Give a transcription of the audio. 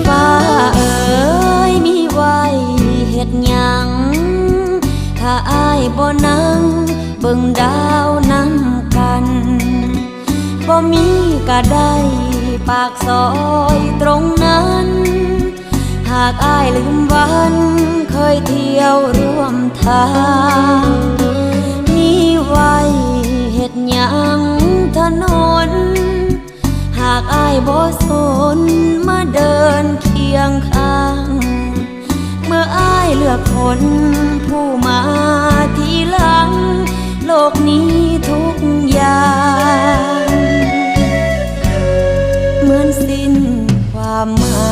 ຟ້າເອີຍ ມີໄວ້ເຮັດຫຍັງ ຖ້າອ້າຍບໍ່ນັ່ງເບິ່ງດາວນຳກັນ ບໍ່ມີກະໄດ້ປາກຊອຍຕົງນັ້ນ ຫາກອ້າຍລືມວັນເຄີຍທ່ຽວຮ່ວມທາງ ມີໄວ້ເຮັດຫຍັງຖະໜົນ ຫາກອ້າຍບໍ່ສົນມາເດີນຄຽງຂ້າງ ເມື່ອອ້າຍເລືອກຄົນຜູ້ມາທີຫຼັງ ໂລກນີ້ທຸກຢ່າງເໝືອນສິ້ນຄວາມໝາ